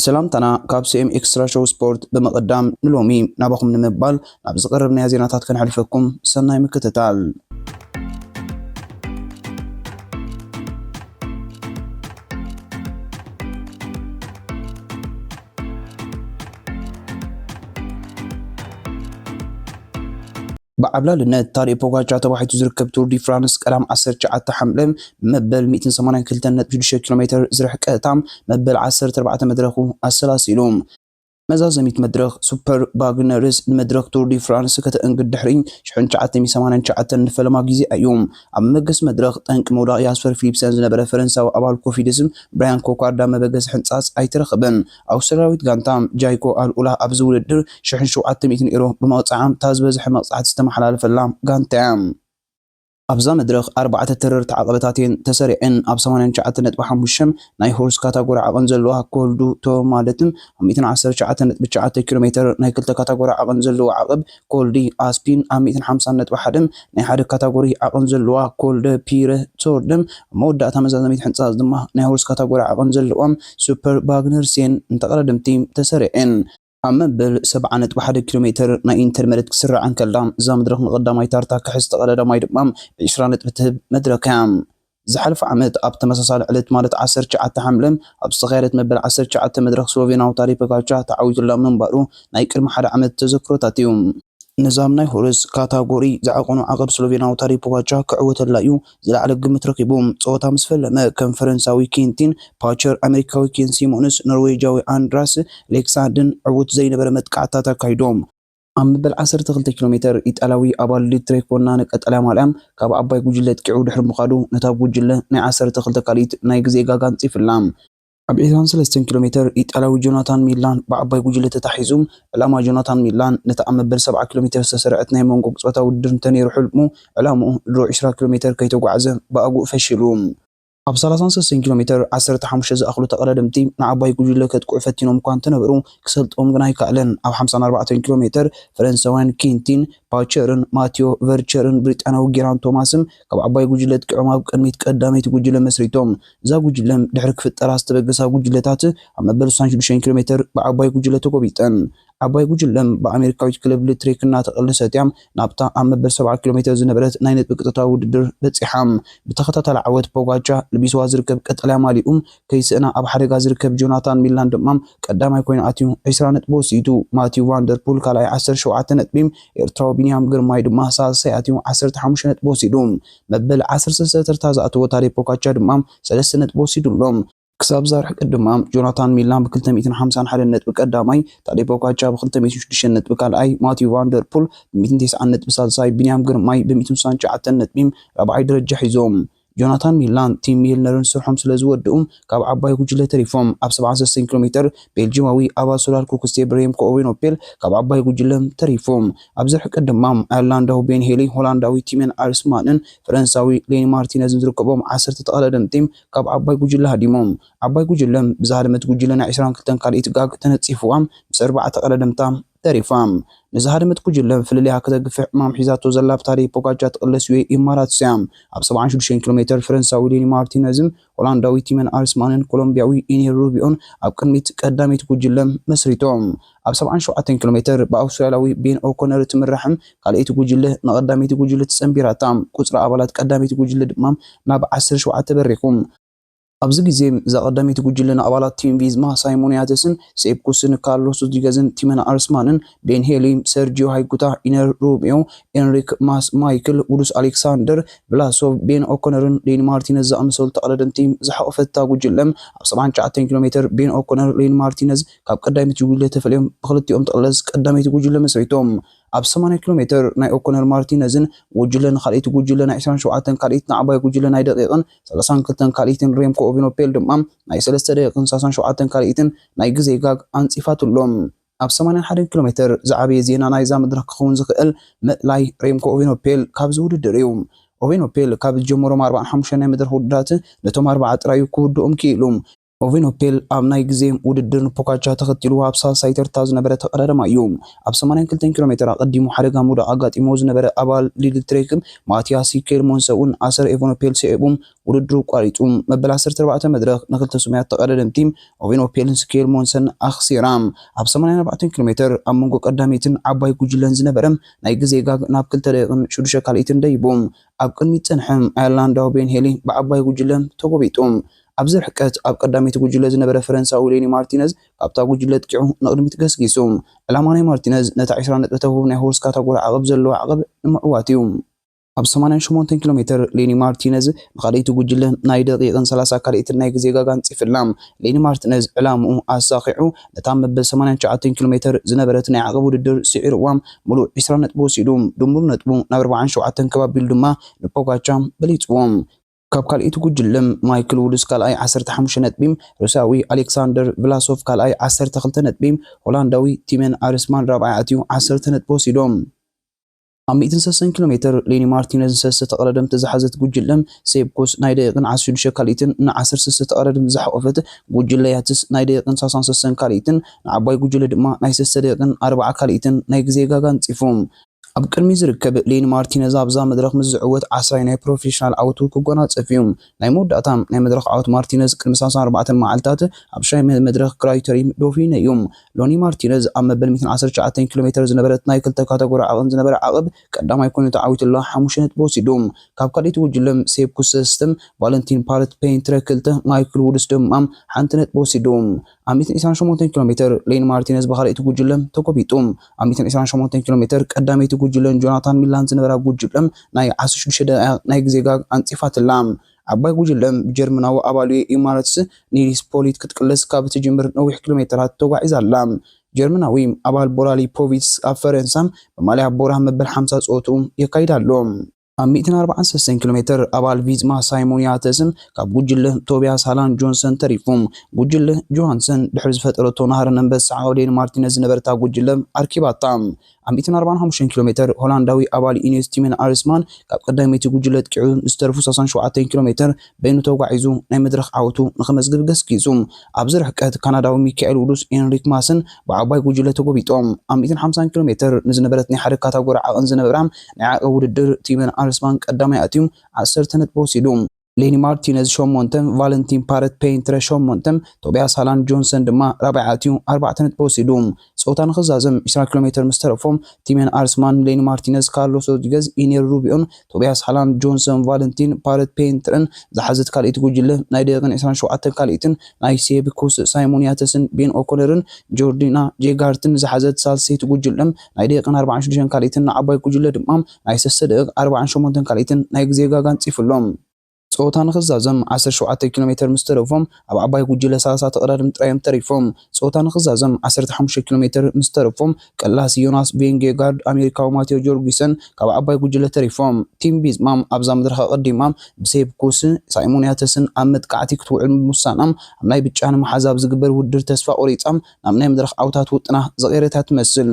ሰላምታና ካብ ሲ ኤም ኤክስትራ ሾው ስፖርት ብምቕዳም፣ ንሎሚ ናባኹም ንምባል ናብ ዝቐረብናዮ ዜናታት ከነሕልፈኩም፣ ሰናይ ምክትታል። ብዓብላልነት ታዴ ፖጋቻ ተባሒቱ ዝርከብ ቱር ዲ ፍራንስ ቀዳም ዓሰርተ ትሽዓተ ሓምለ ብመበል ሚእትን ሰማንያን ክልተን ነጥቢ ሽዱሽተ ኪሎ ሜትር ዝርሕቀ እታ መበል ዓሰርተ ኣርባዕተ መድረኹ ኣሰላሲሉ። መዛዘሚት መድረኽ ሱፐር ባግነርስ ንመድረኽ ቱር ዲ ፍራንስ ከተእንግድ ድሕሪ ሽሕን ትሽዓተ ሚእትን ሰማንያን ትሽዓተን ንፈለማ ግዜ እዩ። ኣብ መበገሲ መድረኽ ጠንቂ ምውዳቕ ያስፐር ፊሊፕሰን ዝነበረ ፈረንሳዊ ኣባል ኮፊድስን ብራያን ኮኳርዳ መበገሲ ሕንጻጽ ኣይተረኸበን። ኣውስትራልያዊት ጋንታ ጃይኮ ኣልኡላ ኣብዚ ውድድር ሽሕን ሸውዓተ ሚእትን ኤሮ ብምቕጻዓ እታ ዝበዝሐ መቕጻዕቲ ዝተመሓላለፈላ ጋንታ እያ። ኣብዛ መድረኽ ኣርባዕተ ተረርቲ ዓቐበታት እየን ተሰሪዐን። ኣብ ሰማንያን ትሽዓተ ነጥቢ ሓሙሽተ ናይ ሆርስ ካታጎሪ ዓቐን ዘለዋ ኮልዱ ቶ ማለትም ኣብ ሚእትን ዓሰርተ ትሽዓተ ነጥቢ ትሽዓተ ኪሎ ሜትር ናይ ክልተ ካታጎሪ ዓቐን ዘለዋ ዓቐብ ኮልዲ ኣስፒን ኣብ ሚእትን ሓምሳን ነጥቢ ሓደ ናይ ሓደ ካታጎሪ ዓቐን ዘለዋ ኮልደ ፒረ ሶርደም ኣብ መወዳእታ መዛዘሚት ሕንጻጽ ድማ ናይ ሆርስ ካታጎሪ ዓቐን ዘለዎም ሱፐር ባግነርሴን ንተቐዳደምቲ ተሰሪዐን። ኣብ መበል ሰብዓ ነጥቢ ሓደ ኪሎ ሜትር ናይ ኢንተርመደት ክስራዕ እንከላ፣ እዛ መድረኽ ንቐዳማይ ታርታ ክሕዝ ተቐዳዳማይ ድማ ዕስራ ነጥቢ ትህብ መድረኽ እያ። ዝሓለፈ ዓመት ኣብ ተመሳሳሊ ዕለት ማለት ዓሰርተ ትሽዓተ ሓምለ ኣብ ዝተኻየደት መበል ዓሰርተ ትሽዓተ መድረኽ ስሎቬናዊ ታዴ ፖጋቻ ተዓዊቱላ ምንባሩ ናይ ቅድሚ ሓደ ዓመት ተዘክሮታት እዩ። ነዛም ናይ ሆርስ ካታጎሪ ዝዓቐኑ ዓቐብ ስሎቬናዊ ታዴ ፖጋቻ ክዕወተላ እዩ ዝለዓለ ግምት ረኺቡ። ጸወታ ምስ ፈለመ ከም ፈረንሳዊ ኪንቲን ፓቸር፣ ኣሜሪካዊ ኬን ሲሞንስ፣ ኖርዌጃዊ ኣንድራስ ሌክሳንድን ዕዉት ዘይነበረ መጥቃዕትታት ኣካይዶም። ኣብ መበል ዓሰርተ ክልተ ኪሎ ሜትር ኢጣልያዊ ኣባል ሊትሬኮና ንቀጠልያ ማልያ ካብ ዓባይ ጉጅለ ኣጥቂዑ ድሕሪ ምኻዱ ነታ ጉጅለ ናይ ዓሰርተ ክልተ ካልኢት ናይ ግዜ ጋግ ኣንጺፍላ። ኣብ ዕስራን ሰለስተን ኪሎ ሜትር ኢጣልያዊ ጆናታን ሚላን ብዓባይ ጉጅለ ተታሒዙ። ዕላማ ጆናታን ሚላን ነቲ ኣብ መበል ሰብዓ ኪሎ ሜትር ዝተሰርዐት ናይ መንጎ ጾታ ውድድር እንተነይሩ ሕልሙ፣ ዕላምኡ ድሮ ዕስራ ኪሎ ሜትር ከይተጓዕዘ ብኣግኡ ፈሺሉ። ኣብ ሰላሳን ሰለስተን ኪሎ ሜትር ዓሰርተ ሓሙሽተ ዝኣኽሉ ተቐዳደምቲ ንዓባይ ጉጅለ ከጥቅዑ ፈቲኖም እኳ እንተነበሩ፣ ክሰልጥዎም ግን ኣይከኣለን። ኣብ ሓምሳን ኣርባዕተን ኪሎ ሜትር ፈረንሳውያን ኪንቲን ፓቸርን ማቲዮ ቨርቸርን ብሪጣንያዊ ጌራን ቶማስን ካብ ዓባይ ጉጅለ ኣጥቂዖም ኣብ ቅድሚት ቀዳመይቲ ጉጅለ መስሪቶም። እዛ ጉጅለ ድሕሪ ክፍጠራ ዝተበገሳ ጉጅለታት ኣብ መበል ስሳን ሽዱሽተን ኪሎ ሜትር ብዓባይ ጉጅለ ተጎቢጠን። ዓባይ ጉጅለ ብኣሜሪካዊት ክለብ ሊትሬክ እናተቐለሰት እያ ናብታ ኣብ መበል ሰብዓ ኪሎ ሜትር ዝነበረት ናይ ነጥቢ ቅጥታ ውድድር በጺሓ። ብተኸታታሊ ዓወት ፖጋቻ ልቢስዋ ዝርከብ ቀጠልያ ማሊኡ ከይስእና ኣብ ሓደጋ ዝርከብ ጆናታን ሚላን ድማ ቀዳማይ ኮይኑ ኣትዩ ዕስራ ነጥቢ ወሲዱ። ማቲው ቫንደርፑል ካልኣይ ዓሰርተ ሸውዓተ ነጥቢ፣ ኤርትራዊ ቢንያም ግርማይ ድማ ሳልሳይ ኣትዩ ዓሰርተ ሓሙሽተ ነጥቢ ወሲዱ። መበል ዓሰርተ ሰለስተ ተርታ ዝኣተወ ታዴ ፖጋቻ ድማ ሰለስተ ነጥቢ ወሲዱ ኣሎ። ክሳብ እዛ ርሕቀት ድማ ጆናታን ሚላን ብክልተ ሚእትን ሓምሳን ሓደን ነጥቢ ቀዳማይ፣ ታዴ ፖጋቻ ብክልተ ሚእትን ሽዱሽተን ነጥቢ ካልኣይ፣ ማቲው ቫንደርፑል ብሚእትን ተስዓን ነጥቢ ሳልሳይ፣ ቢንያም ግርማይ ብሚእትን ስሳን ትሽዓተን ነጥቢ ራብዓይ ደረጃ ሒዞም። ጆናታን ሚላን ቲም ሚልነርን ስርሖም ስለ ዝወድኡ ካብ ዓባይ ጉጅለ ተሪፎም። ኣብ ሰብዓን ሰለስተን ኪሎ ሜትር ቤልጂማዊ ኣባል ሶላር ኩክስቴብ ሬምኮ ኦቬኖፔል ካብ ዓባይ ጉጅለ ተሪፎም። ኣብዚ ርሕቀት ድማ ኣየርላንዳዊ ቤን ሄሊ፣ ሆላንዳዊ ቲሜን ኣርስማንን ፈረንሳዊ ሌኒ ማርቲነዝን ዝርከቦም ዓሰርተ ተቐዳደምቲ ካብ ዓባይ ጉጅለ ሃዲሞም። ዓባይ ጉጅለ ብዝሃደመት ጉጅለ ናይ ዕስራን ክልተን ካልኢት ጋግ ተነጺፍዋ ምስ ኣርባዕተ ቀዳደምታ ተሪፋ። ንዝሃደመት ጉጅለ ፍልልያ ከተግፍሕ ዕማም ሒዛቶ ዘላ ብታዴ ፖጋቻ ትቕለስ ዩ ኤ ኢ ኢማራትስ እያ። ኣብ ሰብዓን ሽዱሽተን ኪሎ ሜትር ፈረንሳዊ ሌኒ ማርቲነዝን ሆላንዳዊ ቲመን ኣርስማንን ኮሎምቢያዊ ኢኒር ሩቢዮን ኣብ ቅድሚት ቀዳመይቲ ጉጅለ መስሪቶም። ኣብ ሰብዓን ሸውዓተን ኪሎ ሜትር ብኣውስትራልያዊ ቤን ኦኮነር ትምራሕን ካልኣይቲ ጉጅለ ንቐዳመይቲ ጉጅለ ተጸንቢራታ። ቁጽሪ ኣባላት ቀዳመይቲ ጉጅለ ድማ ናብ ዓሰርተ ሸውዓተ በሪኹ። ኣብዚ ግዜ እዛ ቀዳመይቲ ጉጅለ ንኣባላት ቲም ቪዝማ ሳይሞን ያተስን ሴፕ ኩስን ካርሎስ ሮድሪገዝን ቲመን ኣርስማንን ቤን ሄሊ፣ ሰርጂዮ ሃይጉታ፣ ኢነር ሩቢዮ፣ ኤንሪክ ማስ ማይክል፣ ውዱስ ኣሌክሳንደር ቭላሶቭ፣ ቤን ኦኮነርን ሌኒ ማርቲነዝ ዝኣመሰሉ ተቐዳደምቲ ዝሓቖፈታ ጉጅለ ኣብ ሰብዓን ትሽዓተን ኪሎ ሜትር ቤን ኦኮነር ሌኒ ማርቲነዝ ካብ ቀዳመይቲ ጉጅለ ተፈልዮም ብክልቲኦም ተቕለስ ቀዳመይቲ ጉጅለ መስሪቶም። ኣብ ሰማንያ ኪሎ ሜትር ናይ ኦኮነር ማርቲነዝን ጉጅለ ንኻልኣይቲ ጉጅለ ናይ ዕስራን ሸውዓተን ካልኢት ንዓባይ ጉጅለ ናይ ደቂቕን ሰላሳን ክልተን ካልኢትን ሬምኮ ኦቪኖፔል ድማ ናይ ሰለስተ ደቂቕን ሰላሳን ሸውዓተን ካልኢትን ናይ ግዜ ጋግ ኣንጺፋትሎም። ኣብ ሰማንያን ሓደን ኪሎ ሜትር ዝዓበየ ዜና ናይዛ መድረኽ ክኸውን ዝኽእል ምእላይ ሬምኮ ኦቪኖፔል ካብዚ ውድድር እዩ። ኦቪኖፔል ካብ ዝጀመሮም ኣርባዓን ሓሙሽተን ናይ መድረኽ ውድድራት ነቶም ኣርባዓ ጥራይ እዩ ክውድኦም ክኢሉ። ኦቬኖፔል ኣብ ናይ ግዜ ውድድር ንፖጋቻ ተኸቲሉ ኣብ ሳልሳይ ተርታ ዝነበረ ተቐዳዳማይ እዩ። ኣብ ሰማንያን ክልተን ኪሎ ሜትር ኣቐዲሙ ሓደጋ ምውዳቕ ኣጋጢሞ ዝነበረ ኣባል ሊድል ትሬክ ማቲያስ ስኬል ሞንሰ እውን ኣሰር ኤቨኖፔል ስዒቡ ውድድሩ ኣቋሪጹ። መበል ዓሰርተ ኣርባዕተ መድረኽ ንክልተ ስሙያት ተቐዳደምቲ ኦቬኖፔልን ስኬል ሞንሰን ኣኽሲራ። ኣብ ሰማንያን ኣርባዕተን ኪሎ ሜትር ኣብ መንጎ ቀዳመይትን ዓባይ ጉጅለን ዝነበረ ናይ ግዜ ጋግ ናብ ክልተ ደቂቕን ሽዱሽተ ካልኢትን ደይቡ። ኣብ ቅድሚት ዝጸንሐ ኣየርላንዳዊ ቤን ሄሊ ብዓባይ ጉጅለ ተጎቢጡ። ኣብዚ ርሕቀት ኣብ ቀዳመይቲ ጉጅለ ዝነበረ ፈረንሳዊ ሌኒ ማርቲነዝ ካብታ ጉጅለ ጥቂዑ ንቕድሚት ገስጊሱ። ዕላማ ናይ ማርቲነዝ ነታ ዕስራ ነጥቢ ተውህብ ናይ ሆርስ ካታጎሪ ዓቐብ ዘለዋ ዓቐብ ንምዕዋት እዩ። ኣብ ሰማንያን ሸሞንተን ኪሎ ሜትር ሌኒ ማርቲነዝ ንኻልኣይቲ ጉጅለ ናይ ደቂቕን ሰላሳ ካልኢትን ናይ ግዜ ጋጋ ኣንጺፍላ። ሌኒ ማርቲነዝ ዕላምኡ ኣሳኺዑ ነታ መበል ሰማንያን ትሽዓተን ኪሎ ሜትር ዝነበረት ናይ ዓቐብ ውድድር ስዒርዋ ምሉእ ዕስራ ነጥቢ ወሲዱ። ድምሩ ነጥቡ ናብ ኣርባዓን ሸውዓተን ከብ ኣቢሉ ድማ ንፖጋቻ በሊጽዎ። ካብ ካልኣይቲ ጉጅለ ማይክል ውድስ ካልኣይ ዓሰርተ ሓሙሽተ ነጥቢ፣ ሩስያዊ ኣሌክሳንደር ቭላሶቭ ካልኣይ ዓሰርተ ክልተ ነጥቢ፣ ሆላንዳዊ ቲመን ኣርስማን ራብዓይ ኣትዩ ዓሰርተ ነጥቢ ወሲዶም። ኣብ ሚእትን ሰሰን ኪሎ ሜትር ሌኒ ማርቲነዝ ሰለስተ ተቐዳደምቲ ዝሓዘት ጉጅለ ሴብኩስ ናይ ደቂቕን ዓሰርተ ሽዱሽተ ካልኢትን ንዓሰርተ ሰለስተ ተቐዳደምቲ ዝሓቆፈት ጉጅለ ያትስ ናይ ደቂቕን ሰላሳን ሰሰን ካልኢትን ንዓባይ ጉጅለ ድማ ናይ ሰለስተ ደቂቕን ኣርባዓ ካልኢትን ናይ ግዜ ጋጋ ኣንጺፉ። ኣብ ቅድሚ ዝርከብ ሌኒ ማርቲነዝ ኣብዛ መድረኽ ምስ ዝዕወት ዓስራይ ናይ ፕሮፌሽናል ዓወቱ ክጎናጸፍ እዩ። ናይ መወዳእታ ናይ መድረኽ ዓወት ማርቲነዝ ቅድሚ ሰላሳን ኣርባዕተን መዓልታት ኣብ ሻይ መድረኽ ክራይተሪም ዶፊነ እዩ። ሎኒ ማርቲነዝ ኣብ መበል ሚእትን ዓሰርተ ትሽዓተን ኪሎ ሜትር ዝነበረት ናይ ክልተ ካተጎሪ ዓቐን ዝነበረ ዓቐብ ቀዳማይ ኮይኑ ተዓዊቱላ ሓሙሽተ ነጥቢ ወሲዱ። ካብ ካልኣይቲ ጉጅለ ሴፕኩስ ሰለስተ፣ ቫለንቲን ፓረት ፔንትረ ክልተ፣ ማይክል ውድስ ድማ ሓንቲ ነጥቢ ወሲዱ። ኣብ ሚእትን ዕስራን ሸሞንተን ኪሎ ሜትር ሌኒ ማርቲነዝ ብኻልኣይቲ ጉጅለ ተጎቢጡ። ኣብ ሚእትን ዕስራን ሸሞንተን ኪሎ ሜትር ቀዳመይቲ ጉጅለን ጆናታን ሚላን ዝነበራ ጉጅለ ናይ ዓሰርተ ሽዱሽተ ደቂቕ ናይ ግዜ ጋግ ኣንጺፋትላ። ዓባይ ጉጅለ ብጀርመናዊ ኣባሉ ኤማረትስ ኒልስ ፖሊት ክትቅለስ ካብ ትጅምር ነዊሕ ኪሎ ሜትራት ተጓዒዛ ኣላ። ጀርመናዊ ኣባል ቦራ ሊፖቪትስ ኣብ ፈረንሳ ብማልያ ቦራ መበል ሓምሳ ጸወትኡ የካይድ ኣሎ። ኣብ ሚእትን ኣርባዓን ሰለስተን ኪሎ ሜትር ኣባል ቪዝማ ሳይሞን ያተስን ካብ ጉጅለ ቶቢያስ ሃላን ጆንሰን ተሪፉ። ጉጅለ ጆሃንሰን ድሕሪ ዝፈጠረቶ ናህሪ ኣንበሳ ዓውዴን ማርቲነዝ ዝነበረታ ጉጅለ ኣርኪባታ። ኣብ ሚእትን ኣርባዓን ሓሙሽተን ኪሎ ሜትር ሆላንዳዊ ኣባል ኢኔስ ቲመን ኣርስማን ካብ ቀዳመይቲ ጉጅለ ጥቂዑ ዝተርፉ ሰላሳን ሸውዓተን ኪሎ ሜትር በይኑ ተጓዒዙ ናይ መድረኽ ዓወቱ ንኸመዝግብ ገስጊሱ። ኣብዚ ርሕቀት ካናዳዊ ሚካኤል ውዱስ ኤንሪክ ማስን ብዓባይ ጉጅለ ተጎቢጦም። ኣብ ሚእትን ሓምሳን ኪሎ ሜትር ንዝነበረት ናይ ሓደ ካታጎሪ ዓቐን ዝነበራ ናይ ዓቐብ ውድድር ቲመን ኣርስማን ቀዳማይ ኣትዩ ዓሰርተ ነጥቢ ወሲዱ። ሌኒ ማርቲነዝ ሸሞንተ፣ ቫለንቲን ፓረት ፔንትረ ሸሞንተ፣ ቶቢያስ ሃላንድ ጆንሰን ድማ ራብዓይ ኣትዩ ኣርባዕተ ነጥቢ ወሲዱ። ጸወታ ንኽዛዘም ዕስራ ኪሎ ሜትር ምስ ተረፎም ቲሜን ኣርስማን፣ ሌኒ ማርቲነዝ፣ ካርሎስ ሮድሪገዝ፣ ኢኔር ሩቢዮን፣ ቶቢያስ ሃላንድ ጆንሰን፣ ቫለንቲን ፓረት ፔንትረን ዝሓዘት ካልኣይቲ ጉጅለ ናይ ደቂቕን ዕስራን ሸውዓተን ካልኣይትን ናይ ሴብኩስ ሳይሞን ያተስን ቤን ኦኮነርን ጆርዲና ጄጋርትን ዝሓዘት ሳልሰይቲ ጉጅለ ናይ ደቂቕን ኣርባዓን ሽዱሽተን ካልኣይትን ንዓባይ ጉጅለ ድማ ናይ ሰለስተ ደቂቕ ኣርባዓን ሸሞንተን ካልኣይትን ናይ ግዜ ጋጋ ኣንጺፉሎም። ጸወታ ንኽዛዘም ዓሰርተ ሸውዓተ ኪሎ ሜትር ምስ ተረፎም ኣብ ዓባይ ጉጅለ ሰላሳ ተቐዳደምቲ ጥራዮም ተሪፎም። ጸወታ ንኽዛዘም ዓሰርተ ሓሙሽተ ኪሎ ሜትር ምስ ተረፎም ቀላሲ ዮናስ ቬንጌጋርድ ኣሜሪካዊ ማቴዎ ጆርጊሰን ካብ ዓባይ ጉጅለ ተሪፎም። ቲም ቪዝማ ኣብዛ መድረኽ ኣቐዲማ ብሴፕኩስ ሳይሞን ያተስን ኣብ መጥቃዕቲ ክትውዕል ብምውሳና ኣብ ናይ ብጫ ንምሓዝ ኣብ ዝግበር ውድድር ተስፋ ቆሪጻ ናብ ናይ መድረኽ ዓውታት ውጥና ዝቐየረት እያ ትመስል።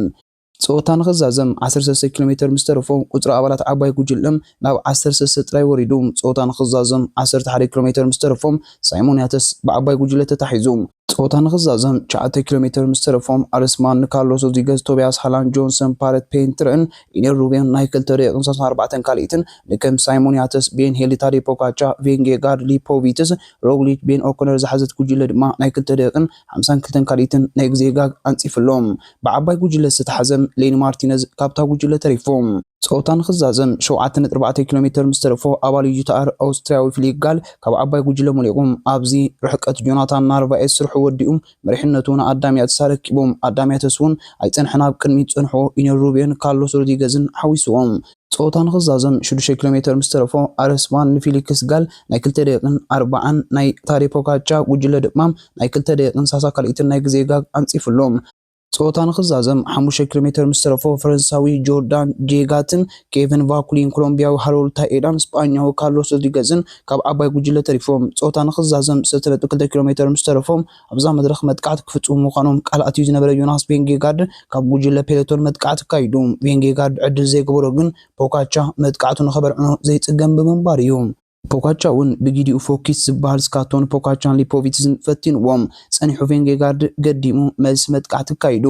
ጸወታ ንኽዛዘም ዓሰርተ ሰለስተ ኪሎ ሜትር ምስ ተረፎ ቁጽሪ ኣባላት ዓባይ ጉጅለ ናብ ዓሰርተ ሰለስተ ጥራይ ወሪዱ። ጸወታ ንኽዛዘም ዓሰርተ ሓደ ኪሎ ሜትር ምስ ተረፎም ሳይሞን ያተስ ብዓባይ ጉጅለ ተታሒዙ። ጸወታ ንኽዛዘም ትሽዓተ ኪሎ ሜትር ምስ ተረፎም ኣርስማን ንካርሎስ ሮድሪገዝ፣ ቶቢያስ ሃላንድ ጆንሰን፣ ፓረት ፔንትረን ኢኔር ሩቤን ናይ ክልተ ደቂቕን ሰላሳን ኣርባዕተን ካልኢትን ንከም ሳይሞን ያተስ፣ ቤን ሄሊ፣ ታዴ ፖካቻ፣ ቬንጌጋርድ፣ ሊፖቪትስ፣ ሮግሊች፣ ቤን ኦኮነር ዝሓዘት ጉጅለ ድማ ናይ ክልተ ደቂቕን ሓምሳን ክልተን ካልኢትን ናይ ግዜ ጋግ ኣንጺፍሎም። ብዓባይ ጉጅለ ዝተታሕዘ ሌኒ ማርቲነዝ ካብታ ጉጅለ ተሪፉ። ጸወታ ንኽዛዘም ሸውዓተ ነጥቢ ኣርባዕተ ኪሎ ሜትር ምስ ተረፎ ኣባል ዩ ጂ ቲ ኣር ኣውስትርያዊ ፊሊፕ ጋል ካብ ዓባይ ጉጅለ ሞሊቑ። ኣብዚ ርሕቀት ጆናታን ናርቫኤስ ስርሑ ወዲኡ መሪሕነቱ ንኣዳም ያተስ ኣረኪቡ። ኣዳም ያተስ እውን ኣይጸንሐን ኣብ ቅድሚት ጸንሑ ኢነር ሩቤን ካርሎስ ሮድሪገዝን ሓዊስዎም። ጸወታ ንኽዛዘም ሽዱሽተ ኪሎ ሜትር ምስ ተረፎ ኣረስማን ንፊሊክስ ጋል ናይ ክልተ ደቂቕን ኣርባዓን ናይ ታዴ ፖካቻ ጉጅለ ድማ ናይ ክልተ ደቂቕን ሰላሳ ካልኢትን ናይ ግዜ ጋግ ኣንጺፍሎም። ጸወታ ንኽዛዘም ሓሙሽተ ኪሎ ሜትር ምስ ተረፎ ፈረንሳዊ ጆርዳን ጄጋትን ኬቨን ቫኩሊን ኮሎምቢያዊ ሃሮልድ ታኤዳን ስጳኛዊ ካርሎስ ሮድሪገዝን ካብ ዓባይ ጉጅለ ተሪፎም። ጸወታ ንኽዛዘም ሰለስተ ነጥቢ ክልተ ኪሎ ሜትር ምስ ተረፎም ኣብዛ መድረኽ መጥቃዕቲ ክፍጽሙ ምዃኖም ቃል ኣትዩ ዝነበረ ዮናስ ቬንጌጋርድ ካብ ጉጅለ ፔሎቶን መጥቃዕቲ ኣካይዱ። ቬንጌጋርድ ዕድል ዘይገበሮ ግን ፖካቻ መጥቃዕቱ ንኸበርዕኖ ዘይጽገም ብምንባር እዩ። ፖጋቻ እውን ብጊዲኡ ፎኪስ ዝበሃል ስካቶን ፖጋቻን ሊፖቪትዝን ፈቲንዎም። ጸኒሑ ቬንጌጋርድ ገዲሙ መልሲ መጥቃዕቲ ኣካይዱ።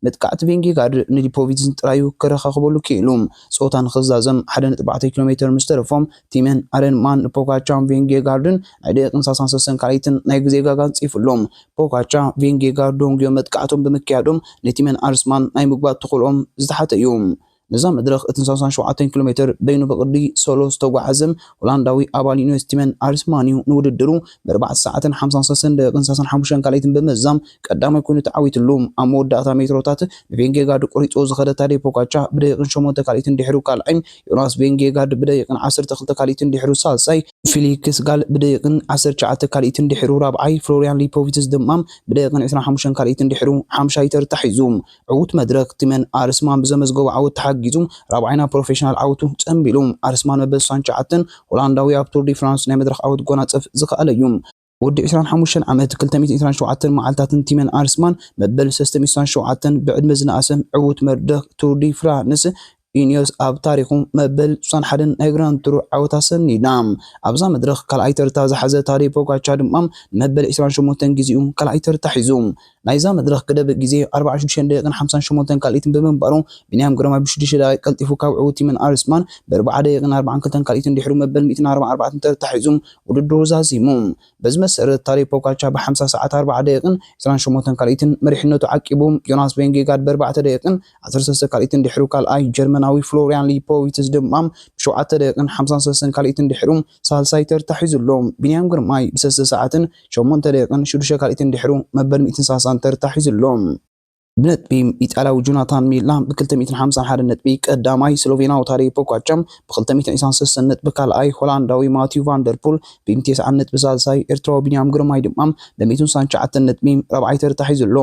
መጥቃዕቲ ቬንጌጋርድ ንሊፖቪትዝን ጥራዩ ከረኻኽበሉ ክኢሉ። ጸወታ ንኽዛዘም ሓደ ነጥቢ ኣርባዕተ ኪሎ ሜተር ምስ ተረፎም፣ ቲመን ኣረንማን ንፖጋቻን ቬንጌጋርድን ናይ ደቂቕን ሰላሳን ሰለስተን ካልኢትን ናይ ግዜ ጋጋ ኣንጺፉሎም። ፖጋቻ፣ ቬንጌጋርድ ዶንግዮ መጥቃዕቶም ብምክያዶም፣ ንቲመን ኣርስማን ናይ ምግባት ተኽእሎኦም ዝተሓተ እዩ። ነዛ መድረኽ እቲ ሰላሳን ሸውዓተን ኪሎ ሜተር በይኑ ብቕዲ ሶሎ ዝተጓዓዘ ሆላንዳዊ ኣባል ዩኒቨርሲቲ ቲመን ኣርስማን እዩ። ንውድድሩ ብኣርባዕተ ሰዓትን ሓምሳን ሰለስተን ደቂቕን ሰላሳን ሓሙሽተን ካልኢትን ብምዛም ቀዳማይ ኮይኑ ተዓዊትሉ። ኣብ መወዳእታ ሜትሮታት ንቬንጌጋርድ ቆሪጾ ዝኸደ ታዴ ፖጋቻ ብደቂቕን ሸሞንተ ካልኢትን ድሕሩ ካልኣይ፣ ዮናስ ቬንጌጋርድ ብደቂቕን ዓሰርተ ክልተ ካልኢትን ድሕሩ ሳልሳይ፣ ፊሊክስ ጋል ብደቂቕን ዓሰርተ ትሽዓተ ካልኢትን ድሕሩ ራብዓይ፣ ፍሎሪያን ሊፖቪትስ ድማ ብደቂቕን ዕስራን ሓሙሽተን ካልኢትን ድሕሩ ሓምሻይ ተርታ ሒዙ። ዕዉት መድረኽ ቲመን ኣርስማን ብዘመዝገቦ ዓወት ተሓጊዙ ራብዓይና ፕሮፌሽናል ዓወቱ ጸንቢሉ። ኣርስማን መበል ስሳን ትሽዓተን ሆላንዳዊ ኣብ ቱር ዲ ፍራንስ ናይ መድረኽ ዓወት ጎናጸፍ ዝኸኣለ እዩ። ወዲ ዕስራን ሓሙሽተን ዓመት ክልተ ሚእትን ዕስራን ሸውዓተን መዓልታትን ቲመን ኣርስማን መበል ሰለስተ ሚእትን ስሳን ሸውዓተን ብዕድመ ዝነኣሰ ዕዉት መድረኽ ቱር ዲ ፍራንስ ኢኒዮስ ኣብ ታሪኹ መበል ስሳን ሓደን ናይ ግራንድ ቱር ዓወት ኣሰኒዳ። ኣብዛ መድረኽ ካልኣይ ተርታ ዝሓዘ ታዴ ፖጋቻ ድማ መበል ዕስራን ሸሞንተን ግዜኡ ካልኣይ ተርታ ሒዙ። ናይዛ መድረኽ ገደብ ግዜ ኣርባዓን ሽዱሽተን ደቂቕን ሓምሳን ሸሞንተን ካልኢትን ብምንባሩ፣ ቢንያም ግርማይ ብሽዱሽተ ደቂቕ ቀልጢፉ ካብ ዕዉት ቲመን ኣርስማን ብኣርባዓ ደቂቕን ኣርባዓን ክልተን ካልኢትን ድሕሩ መበል ሚእትን ኣርባዓን ኣርባዕተን ተርታ ሒዙ ውድድሩ ዛዚሙ። በዚ መሰረት ታዴ ፖጋቻ ብሓምሳ ሰዓት ኣርባዓ ደቂቕን ዕስራን ሸሞንተን ካልኢትን መሪሕነቱ ዓቂቡ፣ ዮናስ ቬንጌጋርድ ብኣርባዕተ ደቂቕን ዓሰርተ ሰለስተ ካልኢትን ድሕሩ ካልኣይ፣ ጀርመናዊ ፍሎሪያን ሊፖቪትስ ድማ ብሸውዓተ ደቂቕን ሓምሳን ሰለስተን ካልኢትን ድሕሩ ሳልሳይ ተርታ ሒዙ ኣሎ። ቢንያም ግርማይ ብሰለስተ ሰዓትን ሸሞንተ ደቂቕን ሽዱሽተ ካልኢትን ድሕሩ መበል ሚእትን ሰላሳን ተርታ ሒዙ ኣሎ። ብነጥቢ ኢጣልያዊ ጆናታን ሚላ ብክልተ ሚእትን ሓምሳን ሓደን ነጥቢ ቀዳማይ፣ ስሎቬንያዊ ታዴ ፖጋቻ ብክልተ ሚእትን ዕስራን ሰለስተን ነጥቢ ካልኣይ፣ ሆላንዳዊ ማቲው ቫንደርፑል ብሚእትን ተስዓን ነጥቢ ሳልሳይ፣ ኤርትራዊ ቢንያም ግርማይ ድማ ብሚእትን ስሳን ትሽዓተን ነጥቢ ራብዓይ ተርታ ሒዙ ኣሎ።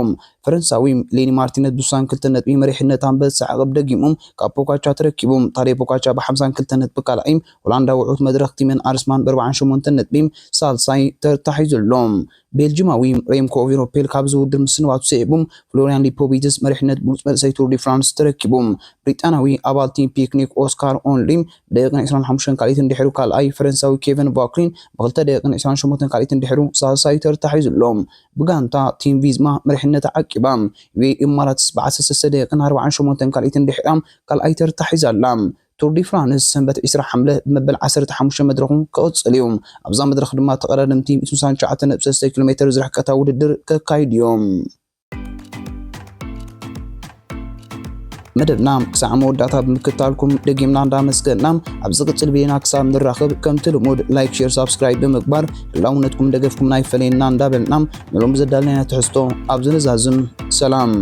ፈረንሳዊ ሌኒ ማርቲነዝ ብስሳን ክልተ ነጥቢ መሪሕነት ኣንበሳ ዓቐብ ደጊሙ ካብ ፖጋቻ ተረኪቡ። ታዴ ፖጋቻ ብሓምሳን ክልተን ነጥቢ ካልኣይ፣ ሆላንዳዊ ዕዉት መድረኽ ቲመን ኣርስማን ብኣርባዓን ሸሞንተን ነጥቢ ሳልሳይ ተርታ ሒዙ ኣሎ። ቤልጂማዊ ሬምኮ ኦቪኖፔል ካብዚ ውድድር ምስንባቱ ስዒቡ፣ ፍሎሪያን ሊፖቪትስ መሪሕነት ብሉጽ መንእሰይ ቱር ዲ ፍራንስ ተረኪቡ። ብሪጣንያዊ ኣባል ቲም ፒክኒክ ኦስካር ኦንሊ ብደቂቕን ዕስራን ሓሙሽተን ካልኢትን ድሕሩ ካልኣይ፣ ፈረንሳዊ ኬቨን ቫክሪን ብክልተ ደቂቕን ዕስራን ሸሞንተን ካልኢትን ድሕሩ ሳልሳይ ተርታ ሒዙ ኣሎ። ብጋንታ ቲም ቪዝማ መሪሕነታ ዓቂባ። ዩኤ ኢማራትስ ብዓሰርተ ሰለስተ ደቂቕን ኣርባዓን ሸሞንተን ካልኢትን ድሕራ ካልኣይ ተርታ ሒዛ ኣላ። ቱር ዲ ፍራንስ ሰንበት ዕስራ ሓምለ ብመበል ዓሰርተ ሓሙሽተ መድረኹ ክቕጽል እዩ። ኣብዛ መድረኽ ድማ ተቐዳደምቲ ሚእትን ስሳን ትሽዓተን ነጥቢ ሰለስተ ኪሎ ሜተር ዝርሕቀታ ውድድር ከካይዱ እዮም። መደብና ክሳዕ መወዳእታ ብምክታልኩም ደጊምና እንዳመስገና፣ ኣብ ዝቕጽል ቪድዮና ክሳብ ንራኸብ ከምቲ ልሙድ ላይክ፣ ሼር፣ ሳብስክራይብ ብምግባር ህላውነትኩም ደገፍኩም ናይ ፈለየና እንዳበልና፣ ንሎም ዘዳለናዮ ትሕዝቶ ኣብዚ ንዛዝም። ሰላም።